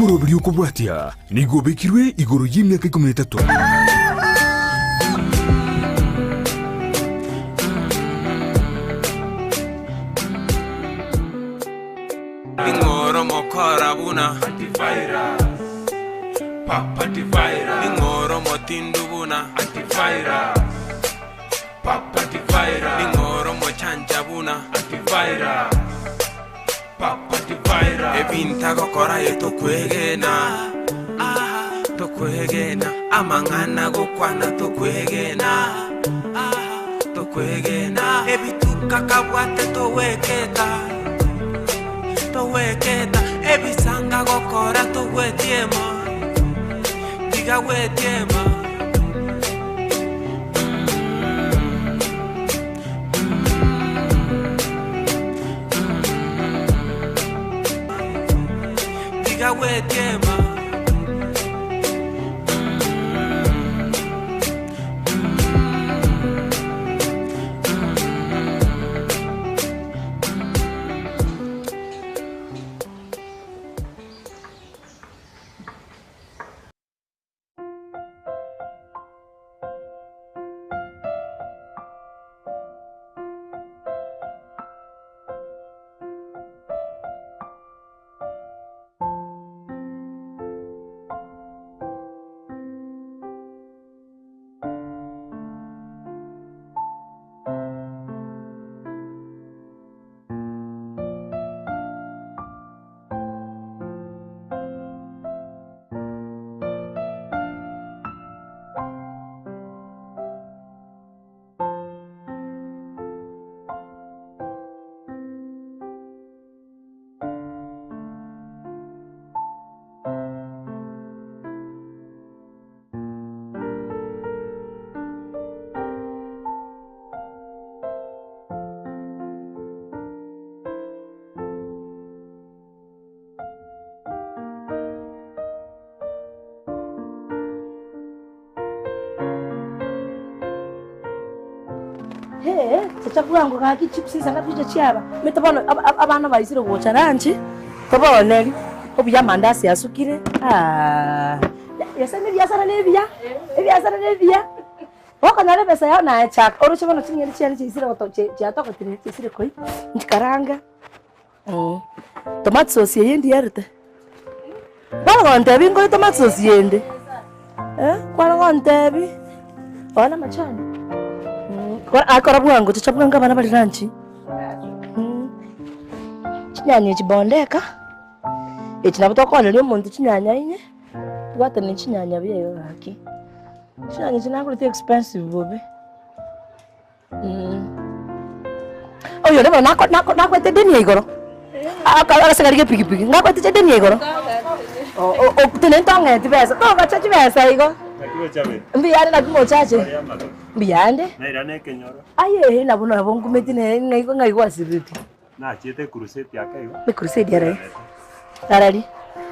Omoroberio okobwatia nigo obekirwe igoro y'emiaka ikomi na etato. Ning'oro mokora buna Ning'oro motindu buna Ning'oro mochancha buna Ebinto agokora aye tokwegena Tokwegena Amang'ana agokwana tokwegena Tokwegena Ebituko akabwate togweketa Togweketa Ebisango agokora togwetiema Tiga gwetiema. Tiga gwetiema. Hee, chacha bwango gaki chips isana chiche chiaba, omanyete bono aba- aba- abana baisire gocha lunch, tobaoneri, obuya amandasi asukire aah, gose na ebiasara na ebiya, ebiasara na ebiya, gokonyora ebesa yao naye chaka, oroche bono ching'ende chiane chiaisire goto chi chiatogotire chiaisire koyia, nchikaranga. Tomato sauce eye ndierete, bono gontebia nkore tomato sauce yende eh, kware gontebia bono amachani kora akora bwango chacha bwango abana bare lunch chinyanya echi bondeka, echi nabo tokooneria omonto chinyanya inye, tobwatane chinyanya buya iga gaki, chinyanya echi nagorete expensive bobe. Oyore bono nako nako nakwete edeni ya igoro, aka ase gari gepigipigi, nakwete edeni ya igoro, o- o- o tenena tong'eti besa, togacha chibesa igo. Naki gochabete? Mbuyande naki mochache? Bare amagoro. Mbuyande. Nairane ekenyoro. Aye nabo nabo nkumeti nere ng'ai ng'ai gwasirete. Nachiete ecrusade ake igo. Ecrusade arari? Arari?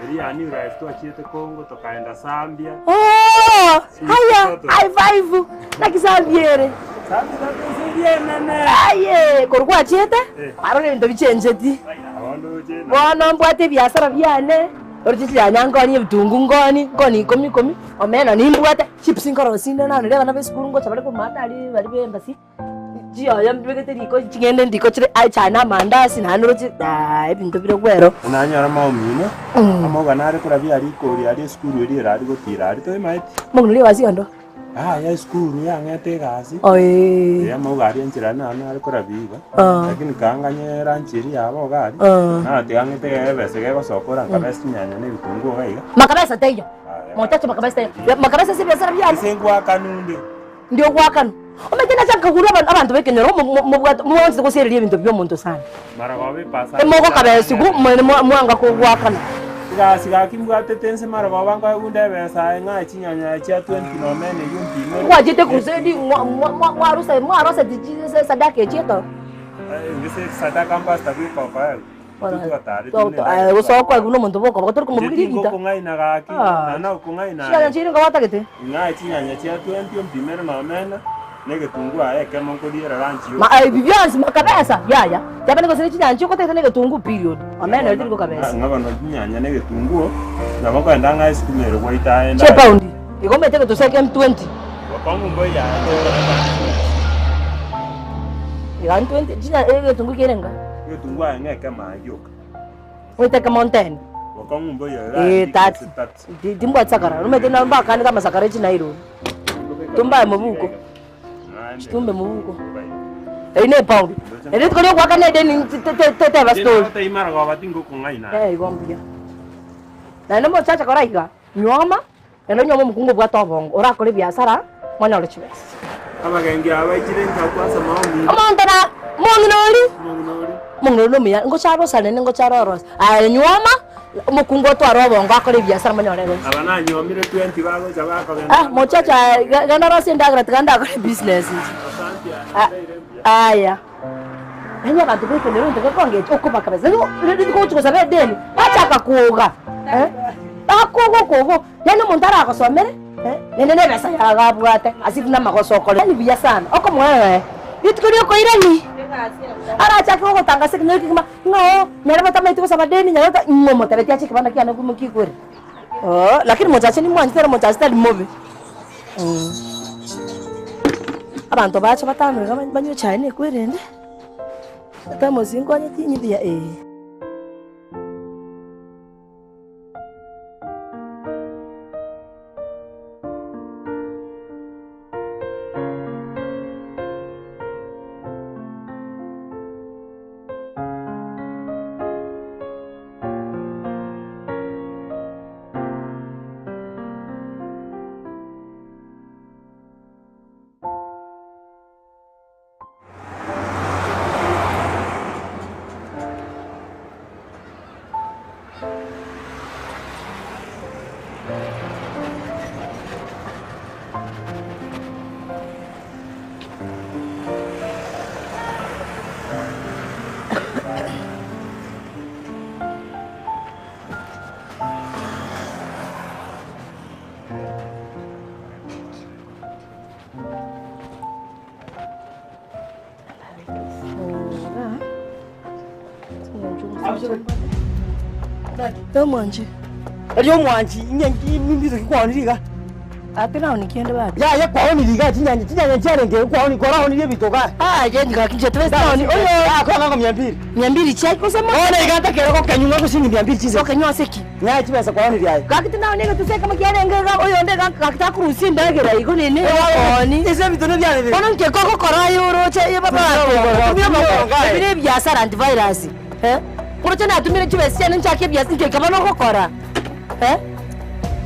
Eria ya New Life twachiete Congo tokaenda Zambia. Oh! Haya, high five. Naki Zambia ere? Zambia twateserie enene. Aye, korwa gwachiete, Eh. kwarora ebinto bichencheti. Abono oche na Bono mbwate ebiasara biane, oroche chinyanya nkoni, ebitungu nkoni, nkoni ikomi ikomi, omena nimbwate, chips nkorosia inde naoneria abana ba esukuru ngocha bare korwa maate aria baria ba embassy. Chiyoyo mbibegete riko ching'ende ndiko chire aye chane amandasi naende oroche aah ebinto bire bwero. Nanyora amaomino, amauga nare korabia aria ikori aria esukuru eria erari gotira aria toimaeti. Omong'ina oria egasi ondo? Yaya esukuru yang'ete egasi, Oh eeh. eh amauga aria enchera naro nare korabia iga, Ah. lakini kanganye lunch eria yabo iga aria, Ah. natiga ng'ete ebesa egegosoka ora nkabesa chinyanya na ebitunguo iga iga. Makabesa taiyo, Aya. mochache makabesa taiyo, makabesa ase ebiasara biane. Ase ngoakanu nde. Ndi ogoakanwa. Omanyete nacha nkagurwa aba- abanto b'ekenyoro mo- mo- mobwate mwanchete gosiereria ebinto bi'omonto sana. Marogoba epasa Emogokabesigu mwene mwa- mwanga kogoakana. Egasi gaki mbwatete inse marogoba nkoe bunde ebesa aye ng'ae chinyanya chia 20 nomene eyio mpimere. Gwachete crusade mwa- mwa- mwa- mwarusa mwaroseti chi sadaka echi ekero. Gese sadaka mpastor bweka okoegwa. Gose okoegwa nomonto bwokoba tori komobugeria egita. Tingokong'aina gaki, Ah. na nokong'aina Chinyanya chiria nigo batagete. Ng'ae chinyanya chia 20 ompimere nomena. Na egetunguo aye ekemo nkoriera lunch yoka. Ma ebi bionsi makabesa yaya. Yabane gose ne chinyancha ogoteta na egetunguo period. Omena eri teri gokabesa. Ng'a bono chinyanya na egetunguo, nabo nkoenda ng'a esukuma ere gwaita aye Chie pound. Igo omanyete egetusa eke 20. Bokong'u mboiyo aye tokora gasi. Iga 20 chinya egetunguo kere nga? Egetunguo aye ng'a ekemo aye gioka. Oete ekemo 10. Bokong'u mboiyo ere Eh, aye 30. 30. Ti- Timbwati sakara. Omanyete nabo mbakanete amasakara e chinaironi. Tumbae mobuko. Chitumbe mobuko. Eyio ne epound. Eri rituko riogoakana edeni toteba story. Eh, igo mbuya. Naende omosacha kora iga, nyuoma, naende onyuome omokungu obwate obongo, orakore ebiasara, monyore chibesa. Abagengi aba baikire inka kwasa maomi. Omonto na mong'ina oria, Omong'ina oria. omong'ina oria nomuya, ngocha arosane ngocha arorose. Aye nyuoma, omokungu otware obongo akore ebiasara monyore ebesa. Aba nanyuomire 20 bagocha bakogenda. Ah, mochacha aye, genda orosie endagera tiga ndakore ebusiness inche. Asante Ah, aye, mbuya. aya. Yaani abanto bekenero egento gekongecha okoba kabisa. Yaani rituko ogochi gosaba edeni, bachaka kwoga, eh, bakoga okogo, yaani omonto aragosomere, eh, naende na ebesa yago abwate ase buna amagoso okore. Yaani buya sana, okomoa eh, rituko ria okoirani, arachake gogotangasa ekenyoro kegima, ng'a oo, nyarebe otamaeti gosaba deni, nyarebe ota ng'a omotebetie ache ekebanda kiane mokigwere. Oo, lakini mochache nimwanchete ere mochache tari mobe. Abanto bache batano iga banywe echae na ekwerende, ethermos nkwanye tinyibia eh. Omwanchi. Erio omwanchi, inye mbito ki kwaonire iga? Ake naoni kende bado. Yaya kwaonire iga chinyanya, chinyanya nchiarenge kwaoni kwaraonirie ebito igaa. Ah, je gaki inche tibesi naoni oyo. Ah, kwang'a ngo mia mbili. Mia mbili chiaye gose mo. Bono iga ntakere gokenywa ng'a shilingi mia mbili chinse. Gokenywa ase ki? Ng'a chibesa kwaonirie aye. Gaki tinaoni egetusi ekemo kiarenge iga oyonde iga gaki takorusia endagera igo nene okooni. Ase ebito nebiane bire. Bono inche kogokora aye oroche aye baba Tumia obokongo aye. Ebi ne ebiasara antivirus eh. Oroche natumire chibesa chiane nchake ebiasara inche nkaba nogokora eh.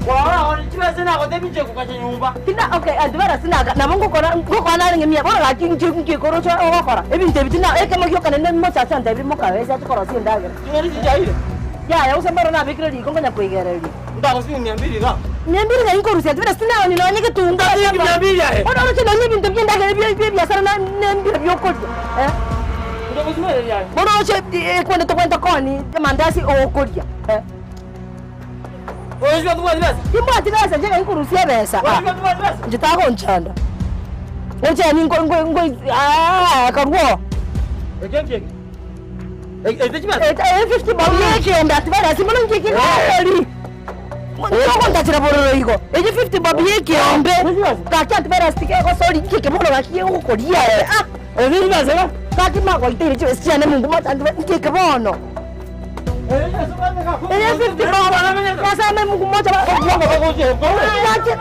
Kwaoni chibesa nagotebia inche kogacha nyomba. Tina okay antivirus naka nabo ngokora ngokora narenge mia bono gaki inche inche koroche ogokora ebinto ebi tina ekemo gioka naende mosacha antebirie mokabesa ache korosia endagera. Ching'eni chichaire. Yaya gose mboro nabekire riko nkonya koigereria. Ndagosimia mia mbili iga. Mia mbili ng'ai nkorusia antivirus tinaoni nonye getunga. Shilingi mia mbili aye. Bono oroche nonye ebinto bia endagera bia bia ebiasara na nembire biokoria eh. Ndagosimia aye. Bono oroche ekwende tobwate koni amandasi okoria eh. Oyo tobwati besa? Timbwati besa inche ng'ai nkorusia ebesa ah. Oyo tobwati besa? Inche tagonchanda. Inche yaani nko nko nko aah karwo. Eke nki eke? Ete chibesa? Ete 50 bob yekende ati barasi mono inche kinakori. Ogontachera bororo igo. Eye 50 bob yekiombe. Gaki anti barasi tigegosori inche kebono gaki gegokoria ah. Ete chibesa? Gaki magoiteire chibesa chiane mungu mocha anti inche kebono. Eye 50 bob. Nyasaye mungu mocha. Gaki.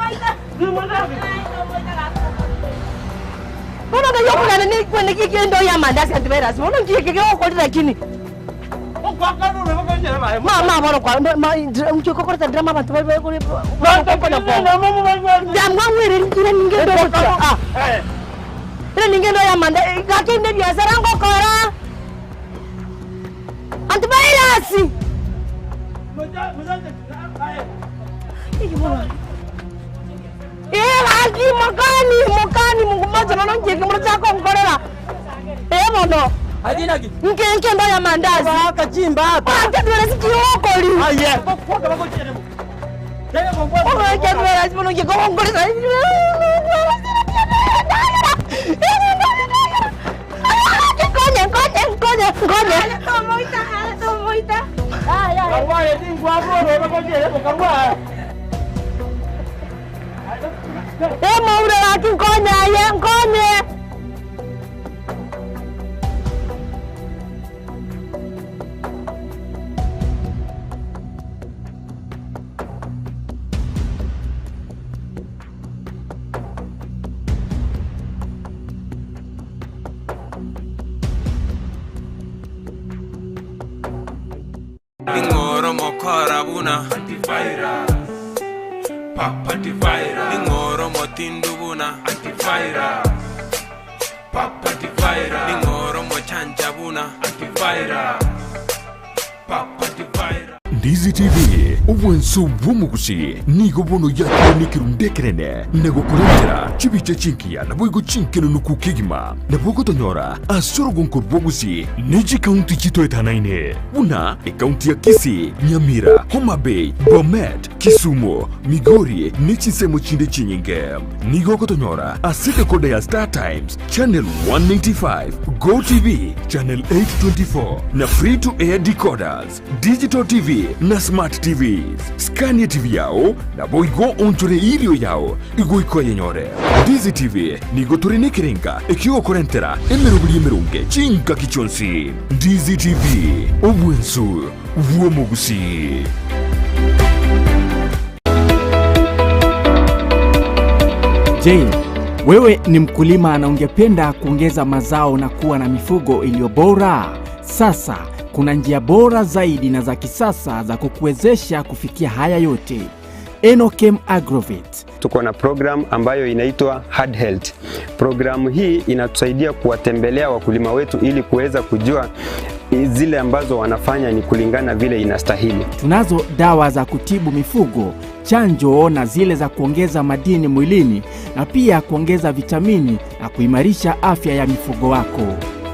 Bono ng'ai okorana ne ekiagera ekia endo y'amandasi antivirus, bono nki eke gegokori lakini? Ma ma bono kwa ma nki okokoreta drama abanto bare bare Ndamwang'wereri ira ninge endo ogochia ah. Ira ninge endo y'amanda gaki ne ebiasara ngokora. Antivirus! Ee gaki mokani, mokani Mungu mocha bono nki eke moroche konkorera? Ee bono. Nki nki endo y'amandazi? Antivirus ki ogokori? Antivirus bono nki kogonkorera? Nkonye, nkonye, nkonye, nkonye. Karwaye tinkwabora obakochire bokarwaye. Emoure gaki nkonye aye, nkonye. Ning'oro mokora buna antivirus Papa Ning'oro motindu buna antivirus Papa Ning'oro mochanja buna antivirus Papa Ndizi TV, obwanso bw'omogusi nigo bono yakinire ekerundu ekenene na gokorentera chibicha chinkiya naboigo chinkenenuku kegima. Nabo ogotonyora ase orogonko rw'obogusi ne chikaunti chitoetanaine buna ekaunti ya Kisii, Nyamira, Homa Bay, Bomet, Kisumu, Migori ne chinsemo chinde chinyinge. Nigo ogotonyora ase decoder ya Star Times, Channel 195, Go TV, Channel 824 na Free to Air decoders, Digital TV na Smart TVs. Scania TV yao naboigo onchore irio yao igoika oyenyore. Ndizi TV nigo tore nekerenga ekiogokorentera emeroberi emeronge chingaki chionsi. Ndizi TV, obwensu bw'omogusii. Je, wewe ni mkulima na ungependa kuongeza mazao na kuwa na mifugo iliyo bora? Sasa kuna njia bora zaidi na za kisasa za kukuwezesha kufikia haya yote. Enochem Agrovet. Tuko na program ambayo inaitwa Hard Health. Programu hii inatusaidia kuwatembelea wakulima wetu ili kuweza kujua zile ambazo wanafanya ni kulingana vile inastahili. Tunazo dawa za kutibu mifugo, chanjo na zile za kuongeza madini mwilini na pia kuongeza vitamini na kuimarisha afya ya mifugo wako.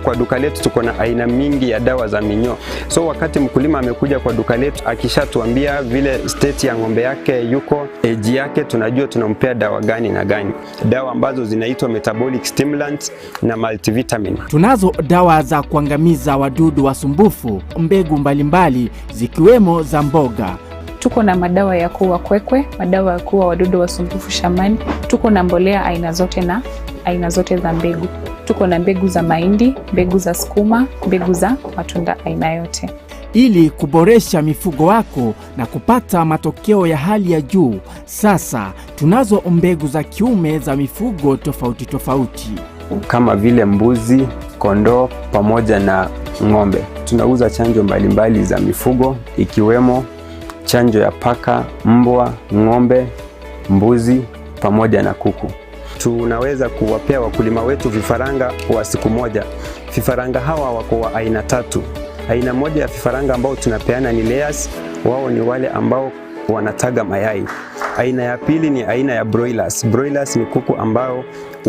Kwa duka letu tuko na aina mingi ya dawa za minyoo. So wakati mkulima amekuja kwa duka letu akishatuambia vile state ya ng'ombe yake yuko, age yake, tunajua tunampea dawa gani na gani, dawa ambazo zinaitwa metabolic stimulants na multivitamin. Tunazo dawa za kuangamiza wadudu wasumbufu, mbegu mbalimbali zikiwemo za mboga. Tuko na madawa ya kuua kwekwe, madawa ya kuua wadudu wasumbufu shambani. Tuko na mbolea aina zote na aina zote za mbegu. Tuko na mbegu za mahindi, mbegu za sukuma, mbegu za matunda aina yote. Ili kuboresha mifugo wako na kupata matokeo ya hali ya juu, sasa tunazo mbegu za kiume za mifugo tofauti tofauti. Kama vile mbuzi, kondoo pamoja na ng'ombe. Tunauza chanjo mbalimbali za mifugo ikiwemo chanjo ya paka, mbwa, ng'ombe, mbuzi pamoja na kuku. Tunaweza kuwapea wakulima wetu vifaranga wa siku moja. Vifaranga hawa wako wa aina tatu. Aina moja ya vifaranga ambao tunapeana ni layers, wao ni wale ambao wanataga mayai. Aina ya pili ni aina ya broilers. Broilers ni kuku ambao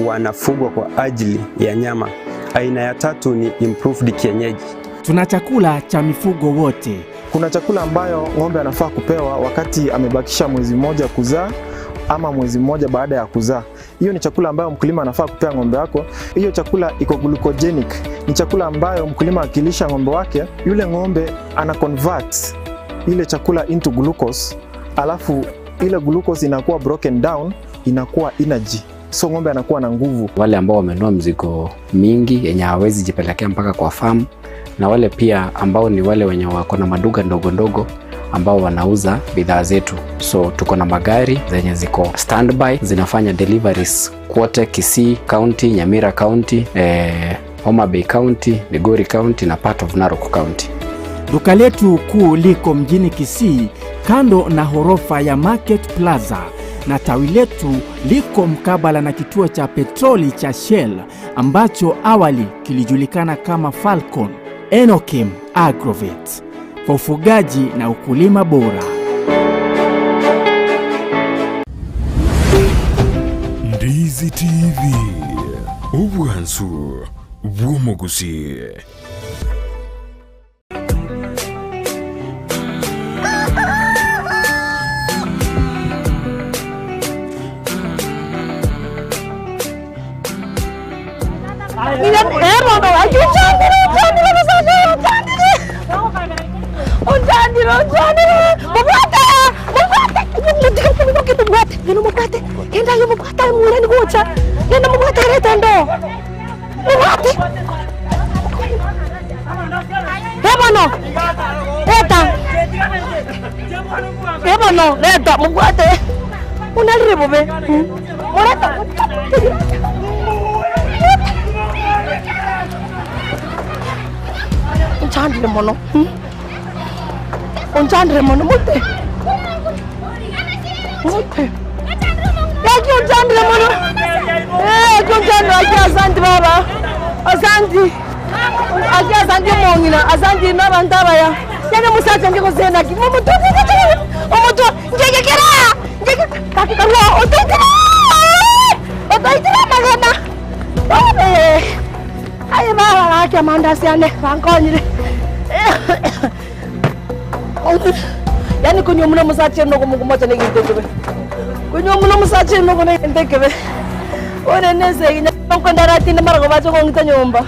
wanafugwa kwa ajili ya nyama. Aina ya tatu ni improved kienyeji. Tuna chakula cha mifugo wote. Kuna chakula ambayo ng'ombe anafaa kupewa wakati amebakisha mwezi mmoja kuzaa ama mwezi mmoja baada ya kuzaa. Hiyo ni chakula ambayo mkulima anafaa kupea ng'ombe wako. Hiyo chakula iko glucogenic, ni chakula ambayo mkulima akilisha ng'ombe wake, yule ng'ombe ana convert ile chakula into glucose, alafu ile glucose inakuwa broken down, inakuwa energy, so ng'ombe anakuwa na nguvu. Wale ambao wamenunua mzigo mingi yenye hawawezi jipelekea mpaka kwa farm, na wale pia ambao ni wale wenye wako na maduka ndogo ndogo ambao wanauza bidhaa zetu. So tuko na magari zenye ziko standby zinafanya deliveries kwote Kisii County, Nyamira County, Homa Bay County, Migori County na part of Narok County. Duka letu kuu liko mjini Kisii kando na horofa ya Market Plaza na tawi letu liko mkabala na kituo cha petroli cha Shell ambacho awali kilijulikana kama Falcon. Enochem Agrovet kwa ufugaji na ukulima bora. Ndizi TV, obwansu bw'omogusi. Eh bono gaki ochandire ochandire omosacha oyo ochandire. Ochandire ochandire. Mobwate! Mobwate! Motige moboke mobwate. Genda omobwate. Genda aye omobwate aye moirani gocha. Genda mobwate arete endoo. Mobwate! Eh bono, leta. Eh bono, leta mobwate. Onarire bobe. Moreta. Onchandire mono. Onchandire mono mote. Mote. Gaki onchandire mono. Eh, aki onchandire aki asanti baba. Asanti. Aki asanti omong'ina, asanti na abanto abaya. Yaani omosacha nge gose naki, omotwe omotwe ngegekera ngege gaki karua otoitire otoitire amagena. Aye baba gaki amandasi ane bankonyire. Yaani konywa buna omosacha ere nokomokomocha na egento ekebe. Konywa buna omosacha ere noko na egento ekebe. Ore na esegi nkonde aratinde mara bache kong'ita nyomba.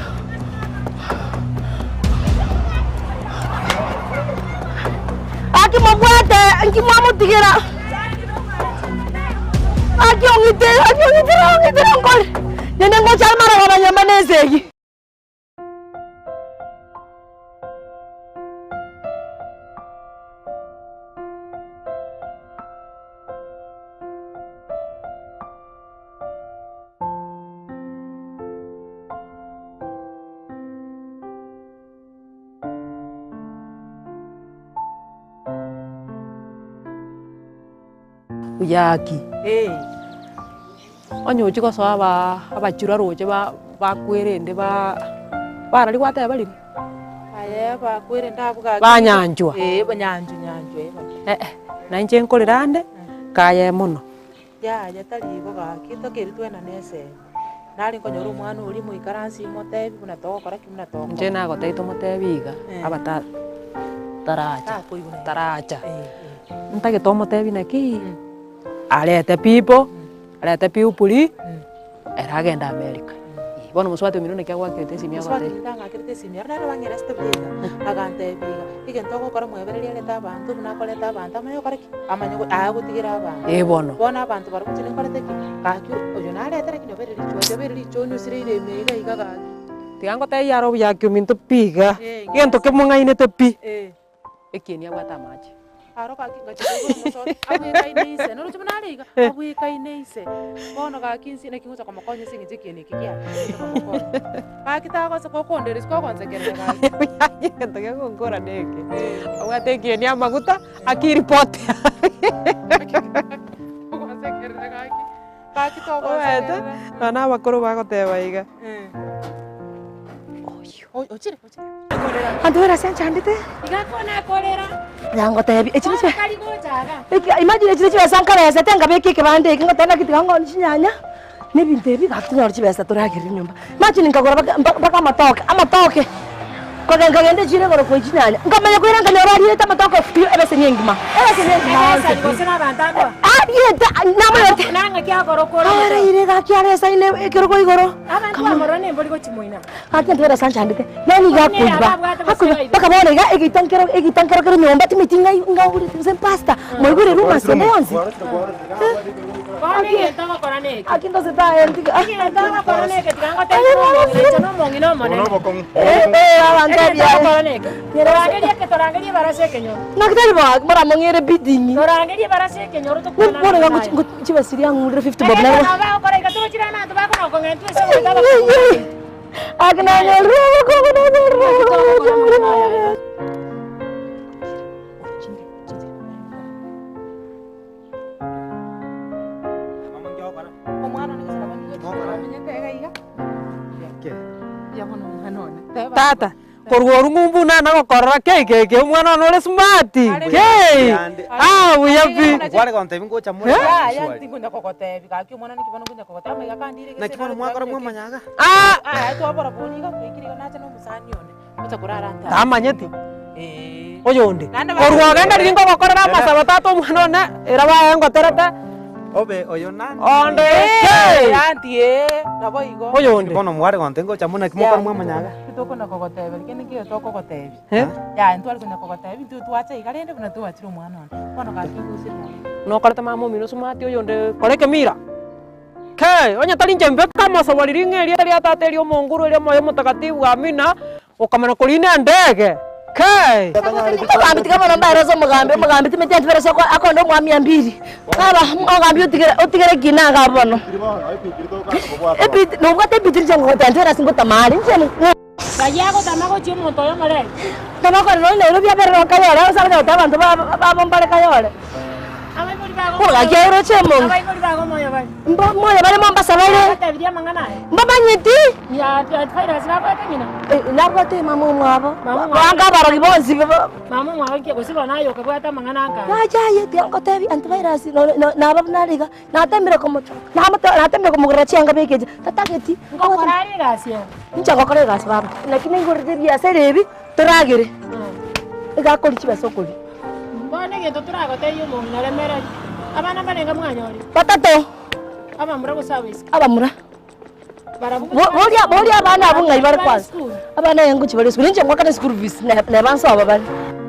Gaki mobwate, nki mwamotigera? Gaki ong'ite, gaki ong'itire, ong'itire nkore. Naende ngocha are mara nyomba na esegi. Buyaki. Onye ochia gosoa aba abachura roche ba bakwerende ba barari gwateba bariri? Aye bakwerende abwo gaki. Banyanchwa. Ee banyanchwa nyanchwa ee bono. Eh eh, na inche nkorera ande, kaye mono. Yaya tari igo gaki, tokeria twenane esemi. Nare nkonyora omwana oria moikaransie motebi buna togokora ki buna togokora. Inche nagotebia tomotebi iga, aba ta taracha, taracha. Ntagete omotebi naki, arete pipo, arete piupuri, ere agende America. Bono mosubati omino naki agwakerete esimi Mosubati agotebia. ominto ang'akerete esimi, ere nere bang'eresete buya iga, agantebia iga, egento ogokora mwebererie arete abanto buna akoreta abanto amanye gokora ki? Amanye go agotigera abanto. Ee bono. Bono abanto barobwo inche ninkorete ki? Gaki oyo narete lakini obeire richuati, obeire richoni osireire ime iga iga gaki. Tiga ngotebie are obuya ki ominto pi iga, Eh, egento kemong'ainete pi. Eh. Ekieni abwate amache. Aro gaki ngachia koigwa omosoni abwekaine ise, noroche buna are iga, abwekaine ise. Bono gaki inse naki ngocha komokonya ase eng'encho ekieni eke kiaye, ngocha komokonya. Gaki tagosa gokonderesia kogonsekerera gaki. Egento gegonkora neke, abwate ekieni amaguta, akiripote. Kogonsekerera gaki, gaki Omanyete, togonsekerera. nonya na abakoro bagoteba iga. Oyio, ochire, ochire. Anto ase anchandete. Yangotebia, echi niche imagine echi nichibesa nkaresete nkabeka ekebanda eke ngoteba naki tiga ng'onie chinyanya, na ebinto ebi gaki tonyore chibesa toragerere nyomba. Imagine nkagora mpaka mpaka amatoke, amatoke, nkoge nkagenda echiro igoro koyia chinyanya, nkamanya koira nkanyora ariete amatoke pi ebeseni engima, ebeseni engima yonsi pi. Ariete namanyete, areire gaki aresaine ekerogo igoro. Gaki intwe ase anchandete, yaani iga akoiba, akoiba mpaka bono iga egeita nkero egeita nkero kere nyomba timeti ng'ai ng'aurete gose pastor, mwaigure rumors ende yonsi? Aki ndose taentiga Naki tari bo moramong'ere beating. Bono iga ngochi chibesa chiria ang'urire 50 bob nabo. Aki nanyorire obokongu nanyorire obokongu nanyorire. Tata, Korwa orwo ng'umbu nana gokorora kei kei kei omwana one ore smart kei ah buya pi. Kware gontebia ngocha more Eh? Yaya tinkonya kogotebi gaki omwana naki bono nkonya kogotebi amaiga akandire Naki bono mwakora mwamanya iga? Ah! Aya twabora bori iga twaikire iga nacha na omosani one ngocha korara ntabe. Tamanyeti Eeh. oyonde Naende korwa ba- ogenda riria nkogokorera amasabo tata omwana one ere baye ngoterete. Obe oyo nani? Onde Eh, aunty eh, nabo igo. Oyonde. Bono mware gonte ngocha muna ki mokora mwamanyaga? Titokona kogotebia kende nkeiyo tokogotebia. Eh? Yaya ntware konya kogotebia intwe twacha iga rende buna twachire omwana one. Bono gaki ngusire naro. Nokorete mama omino smart oyonde kora ekemira. Kei! Onye tari inche mbeke amasabo riria ng'a erieta ria tata eria omonguru eria omoyo omotakatifu amina, okamanya korina endege. Kei! Omogambi tiga bono mbaere ase omogambi, omogambi timeti anchibere ase akonde omwami ambiri. Baba, omogambi otigere otigere ekina igaa bono. Ebiti nobwate ebiti inche ngogotebia nchibere ase ngotama are inche. Ng'ai agotama gochia omonto oyo omorere? Nabakore nonya Nairobi aberere o Kayole, ase abanya goteba abanto babo mbare Kayole. Abaibori bago Bono gaki aye oroche omonto. Abaibori bago moyo bare. Mbo moyo bare Mombasa bare. Batebirie amang'ana aya. Mbamanyeti. Ya antivirus nabwate ng'ina. Nabwate mama omwabo. Mama omwabo. Banga abarogi bonsi. Mama omwabo nki gose bono aye okabwate amang'ana anga aya. Yacha aye tiga ngotebi antivirus naba buna are iga. Natemire komochoka, namote- natemire komogorera chianga beka echi, tatageti. Ngokora are egasi eye. Inche ngokora egasi baba, naki naigorete ebiasara ebi, toragere. Iga akoria chibesa okoria. Bono egento toragotebie omong'ina remereri, abana mbarenge mwanyorire? Batato. Abamura gose abaiseke? Abamura. Barabwo Bo- boria boria abana abwo ng'ai bare Bare kwanza. esukuru? Abana aye ngochia bare esukuru, inche ngoakana eschool fees, ne- neba nsobo bare.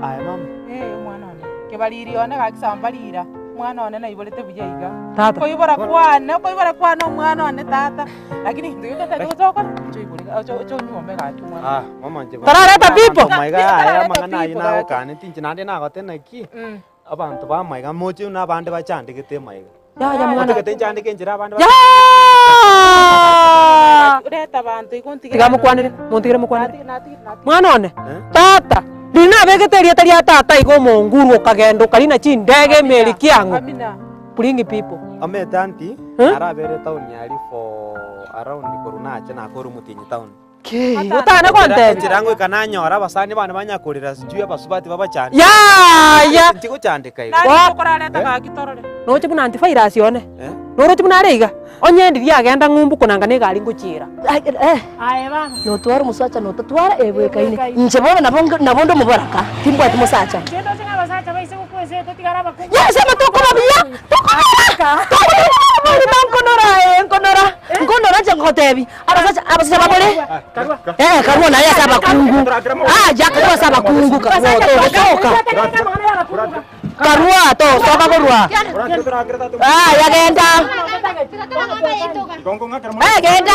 Aye mama. Eh, omwana one, kebariri one gaki sambarira, omwana one naiborete buya iga. Tata. Koibora kwane, okoibora kwane omwana one tata, lakini egento geke otagete gocha gokora, oche oibore oche oche onyuome gaki omwana Ah, mama inche Tarareta people. Maiga aya Tarareta amang'ana ayio people gaki. nagokaneti inche naende nagoteba naki, abanto ba maiga moche buna abande bachandegete maiga. Yaya mwana. Otagete nchandeke enchera abande Yaa! Reta abanto igo ntigere Tiga mokwanere, montigere mokwanere. Natige- natige- natige. Mwana one, tata, riria nabegete erieta ria tata iga omonguru okagenda okarina chindege emeri kiang'o. Amina. Bring people. Omete aunty, Eh? arabere town aria for around korwa nache nakore omotienyi town. Kei, otane gontebia. Enchera ngoika nanyora abasani bane banyakorera sijui abasubati babachande. Yaya! Ntigochandeka igo. Nari Wa- okorareta gaki torore. Noche buna antivirus one. Eh? Noroche buna are iga. Onye ndiria agenda ng'umbu konanga na egari ngochiera. Ai, eh, Aye baba. notware omosacha notatwara ebwekaine. Inche bono nabo nabo nde omoboraka, timbwati mosacha. Kende oche ng'a abasacha baise gokwesete otigare abakungu. Yes, ama tokoba buya, tokobera, tokobera, nkonora aye, nkonora, nkonora inche ngogotebi, abasacha abasacha babore, eh, karua naye ase abakungu, ah, ja karua ase abakungu, karua togosoka, karua tosoka korwa, aya genda, eh, genda.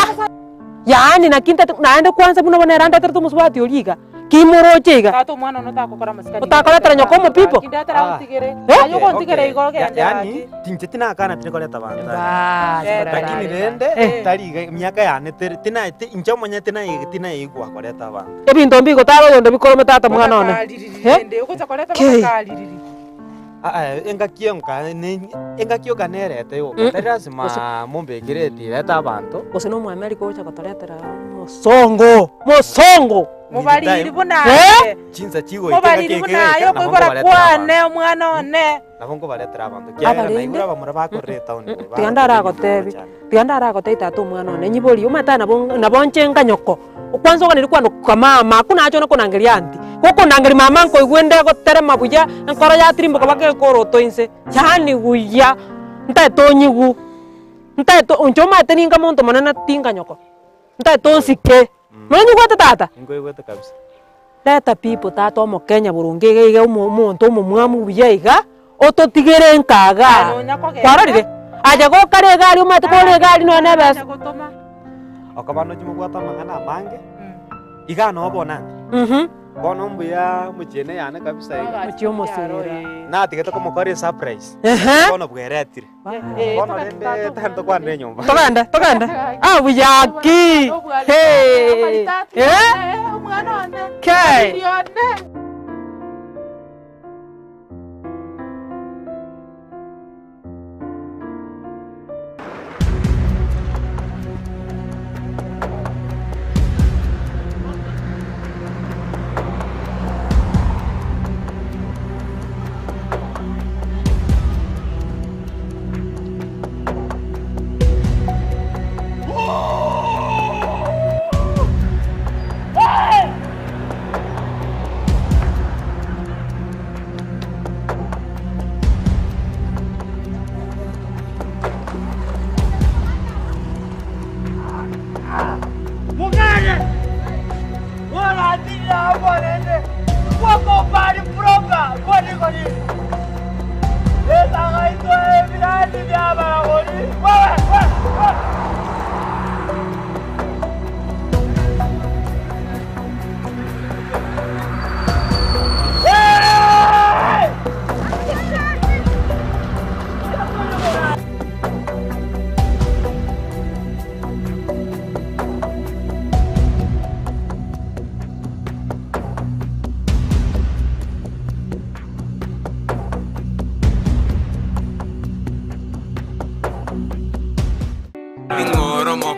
Yaani naki ntete naende kwanza buna bono ere ndeterete omosubati oria iga, kimoroche iga. Tata omwana one otakokora amasikani. Otakoretera nyoko omopipo? Kindetera ontigere. Eh? Aye ogontigera igo ogende Yani, gaki. tinche tinakana tirikoreta abanto aya. Baas, Eh, Lakini rende Eh. tari iga emiaka yane teri tinaete inche omonyene tinaig tinaigwa koreta abanto. Ebinto mbigotara oyonde bikorome tata mwana one. Bakaririri Eh? rende ogocha koreta Kei. bakaririri. Aa engaki enka ne engaki yoka nerete yoka Mm. tari lazima mombekere eti reta abanto. Gose na omoamerika ogocha gotoretera omosongo, mosongo! Mobariri buna Eh? aye. Chinsa chigoika Mobariri engaki buna aye ekegoika nabo okoibora nkobaretera kwane abanto. omwana one. Nabo nkobaretera abanto kiagera Abarende naigure abamura bakorera etown eye Tiga bagotebi ndaragotebi, tiga ndaragotebi tata omwana one, nyibori omanyete aye nabo nabo nche nkanyoko, kwanza oganeri kwane kamama akwo nache one konangeria aunty, gokonangeria mama nkoigwa ende goterema buya, enkoro yatirimboka mpaka ekoroto inse, yaani buya, ntaete onyigu, ntaete inche omanyete ninga monto monene tinga nyoko, ntaete onsike, nonyigwete tata? Nkoigwete kabisa. Leta people tata omokenya boronge iga iga omo omonto omomwamu buya iga, ototigere nka igaa. Nonya kogenda. Kwarorire? Aye gokare egari omanyete kore egari nonya na ebesa. Gotoma. Okoba nochi mobwate amang'ana amange, iga noo bono ande. Bono mbuya mochiene yane kabisa iga. Mochie omosera. Natigete komokora esurprise, Ehe. bono bweretire. Bono rende tari tokwanera enyomba. Togende, togende. Ah, buya ki! Hey! Eh? Kei!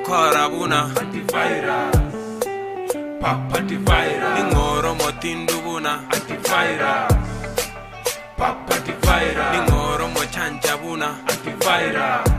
Ningokora buna Antivirus Papa Antivirus Ning'oro motindu buna Antivirus Papa Antivirus Ning'oro mochanja buna Antivirus.